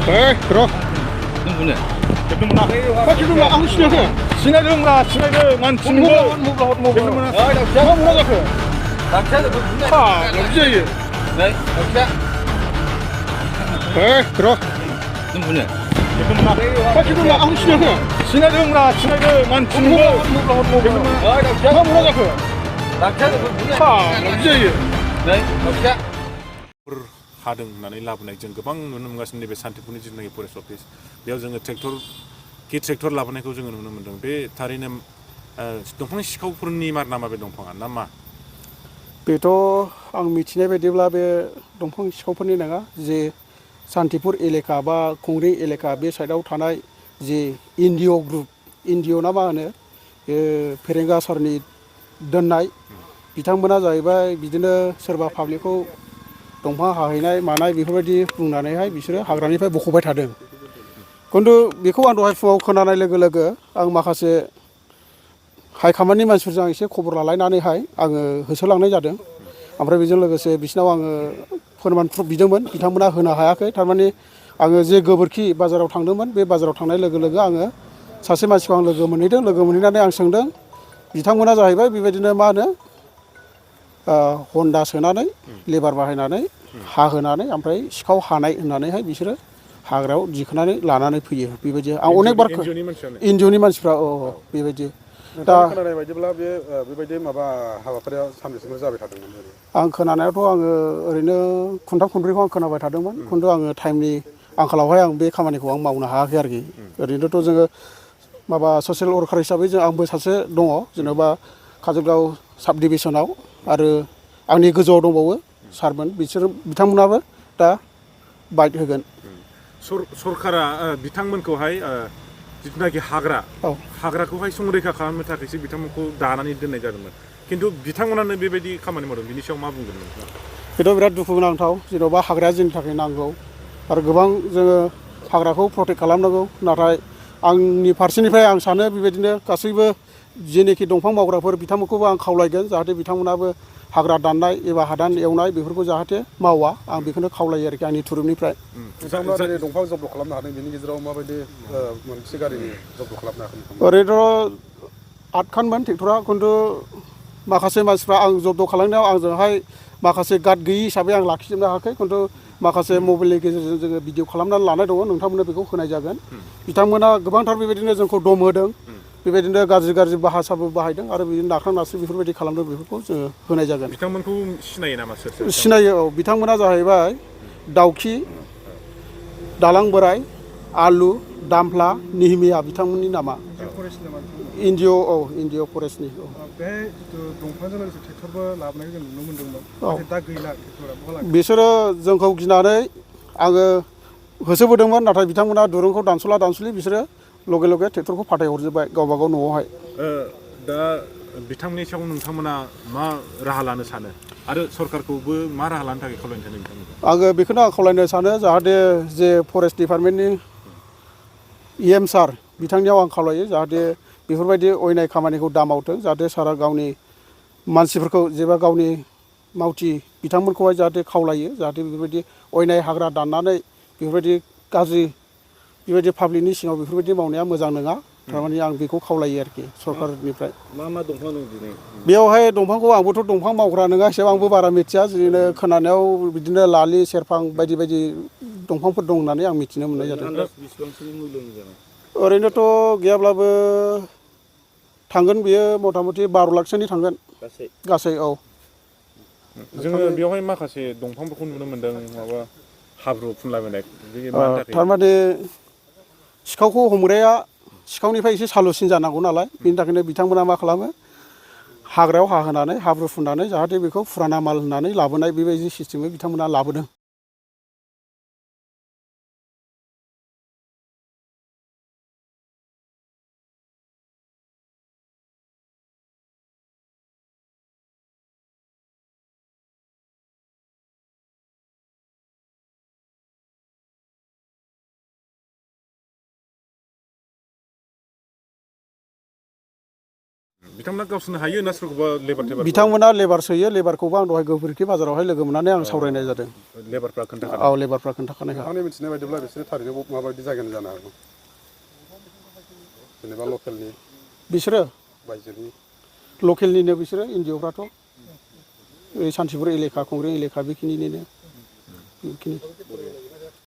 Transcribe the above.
들어. 누구냐? 지금 안 친해서. 친해서 만 친구. 뭐 남자지. 네? 들어. 누구냐? 지금 안 친해서. 친해서 만 친구. 남자지. 네? 하दों होननानै लाबोनाय जों गोबां नुनो मोनगासिनो नैबे सान्तिपुरनि जिथुनाखि फरेस्ट अफिस बेयाव जोङो ट्रेक्टर लाबोनायखौ जोङो नुनो मोन्दों बे थारैनो दंफां सिखावफोरनि मार नामा बे दंफाङा ना मा? बेथ' आं मिथिनाय बायदिब्ला बे दंफां सिखावफोरनि नङा जे सान्तिपुर एलेका बा खुंग्रिं एलेका बे साइडआव थानाय जे एनजिअ ग्रुप एनजिअ ना मा होनो फेरेंगा सारनि दोननाय बिथांमोना जाहैबाय बिदिनो सोरबा पाब्लिकखौ दंफां हाहैनाय मानाय बेफोरबायदि बुंनानैहाय बिसोरो हाग्रानिफ्राय बख'बाय थादों। खिन्थु बेखौ आं दहाय फुङाव खोनानाय लोगो लोगो आं माखासे हाइकामान्डनि मानसिफोरजों एसे खबर लालायनानैहाय आङो होसोलांनाय जादों। ओमफ्राय बेजों लोगोसे बिसिनाव आङो फोरमान प्रुफ बिदोंमोन बिथांमोना होनो हायाखै थारमाने आङो जे गोबोरखि बाजाराव थांदोंमोन बे बाजाराव थांनाय लोगो लोगो आङो सासे मानसिखौ आं लोगो मोनहैदों लोगो मोनहैनानै आं सोंदों बिथांमोना जाहैबाय बेबायदिनो मा होनो हन्दा सोनानै लेबार बाहायनानै हाहोनानै ओमफ्राय सिखाव हानाय होननानैहाय बिसोरो हाग्रायाव दिखोनानै लानानै फैयो बेबायदि आं अनेक बार एनजिअनि मानसिफ्रा बेबायदि दा खोनानाय बायदिब्ला बेबायदि माबा हाबाफारिया सानबेसेनो जाबाय थादोंमोन? आं खोनानायावथ' आङो ओरैनो खुन्थाम खुन्ब्रैखौ आं खोनाबाय थादोंमोन खिन्थु आङो टाइमनि आंखालावहाय आं बे खामानिखौ आं मावनो हायाखै आरोखि ओरैनोथ' जोङो माबा ससियेल वर्कार हिसाबै आंबो सासे दङ जेन'बा काजलगाव साब डिभिसनाव आरो आंनि गोजौआव दंबावो सारमोन बिथांमोनाबो दा बाइट होगोन। सरकारा बिथांमोनखौहाय जिथुनाखि हाग्राखौहाय संरैखा खालामनो थाखायसो बिथांमोनखौ दानानै दोननाय जादोंमोन खिन्थु बिथांमोनानो बेबायदि खामानि मावदों बिनि सायाव मा बुंगोन नोंथाङा? बेथ' बिराद दुखु गोनांथाव जेन'बा हाग्राया जोंनि थाखाय नांगौ आरो गोबां जोङो हाग्राखौ प्रटेक्ट खालामनांगौ नाथाय आंनि फारसेनिफ्राय आं सानो बेबायदिनो गासैबो जेनोखि दंफां मावग्राफोर बिथांमोनखौबो आं खावलायगोन जाहाथे बिथांमोनाबो हाग्रा दाननाय एबा हादान एवनाय बेफोरखौ जाहाथे मावा आं बेखौनो खावलायो आरोखि आंनि थुरुबनिफ्राय। बिथांमोना दंफां जब्द खालामनो हादों बेनि गेजेराव माबायदि मोनसे गारिनि जब्द खालामनो हादों? ओरैनोथ' 8 खानमोन ट्रेक्टरा खिन्थु माखासे मानसिफ्रा आं जब्द खालामनायाव आंजोंहाय माखासे गार्ड गैयि हिसाबै आं लाखिजोबनो हायाखै खिन्थु माखासे मबाइलनि गेजेरजों जोङो भिडिअ खालामनानै लानाय दङ नोंथांमोननो बेखौ होनाय जागोन। बिथांमोना गोबांथार बेबायदिनो जोंखौ दम होदों बेबायदिनो गाज्रि भाषाबो बाहायदों आरो बिदिनो नाख्रां नासि बेफोरबायदि खालामदों बेफोरखौ जोङो होनाय जागोन। बिथांमोनखौ सिनायो नामा सोर? सिनायो बिथांमोना जाहैबाय दाउखि दालां बोराय आलु दामफ्ला निहिमिया बिथांमोननि नामा एनजिअ फरेस्टनि बेहाय दंफांजों लोगोसे ट्रेक्टरबो लाबोनायखौ जों नुनो मोन्दोंमोन दा गैला ट्रेक्टरा बिसोरो जोंखौ गिनानै आङो होसोबोदोंमोन नाथाय बिथांमोना दुरुंखौ दानस'ला बिसोरो लगे लगे ट्रेक्टरखौ फाथायहरजोब्बाय गावबा गाव न'आवहाय। दा बिथांमोननि सायाव नोंथांमोना मा राहा लानो सानो आरो सरकारखौबो मा राहा लानो थाखाय खावलायनो सानो बिथांमोनखौ? आङो बेखौनो आं खावलायनो सानो जाहाथे जे फरेस्ट डिपार्टमेन्टनि EM सार बिथांनियाव आं खावलायो जाहाथे बेफोरबायदि अयनाय खामानिखौ दा मावथों जाहाथे सारा गावनि मानसिफोरखौ जेबा गावनि मावथि बिथांमोनखौहाय जाहाथे खावलायो जाहाथे बेफोरबायदि अयनाय हाग्रा दाननानै बेफोरबायदि गाज्रि बेबायदि पाब्लिकनि सिङाव बेफोरबायदि मावनाया मोजां नङा थारमाने आं बेखौ खावलायो आरोखि सरकारनिफ्राय। मा दंफां दं दिनै? बेयावहाय दंफांखौ आंबोथ' दंफां मावग्रा नङा हिसाबै आंबो बारा मिथिया बिदिनो खोनानायाव बिदिनो लालि सेरफां बायदि बायदि दंफांफोर दं होननानै आं मिथिनो मोननाय जादों। ओरैनोथ' गैयाब्लाबो थांगोन बियो मथा मथि 12 लाखसोनि थांगोन गासै जोङो बेवहाय माखासे दंफांफोरखौ नुनो मोन्दों माबा हाब्रु फुनलाबायनाय थारमाने सिखावखौ हमग्राया सिखावनिफ्राय एसे सालुसिन जानांगौ नालाय बेनि थाखायनो बिथांमोना मा खालामो हाग्रायाव हाहोनानै हाब्रु फुननानै जाहाथे बेखौ फुराना माल होननानै लाबोनाय बेबायदि सिस्टेमै बिथांमोना लाबोदों। बिथांमोना गावसोरनो हायो ना सोरखौबा लेबार टेबार बिथांमोना लेबार सोयो लेबारखौबो आं दहाय गोबोरखि बाजारावहाय लोगो मोननानै आं सावरायनाय जादों लेबारफ्रा खोन्थाखादों औ लेबारफ्रा खोन्थाखानायखा आंनि मिथिनाय बायदिब्ला बिसोरो थारैनो माबायदि जायगानि जानो हागौ जेनेबा लकेलनि बिसोरो बायजोनि लकेलनिनो बिसोरो एनजिअफ्राथ' सान्तिपुर एलेखा कंग्रें एलेखा बेखिनिनिनो बेखिनि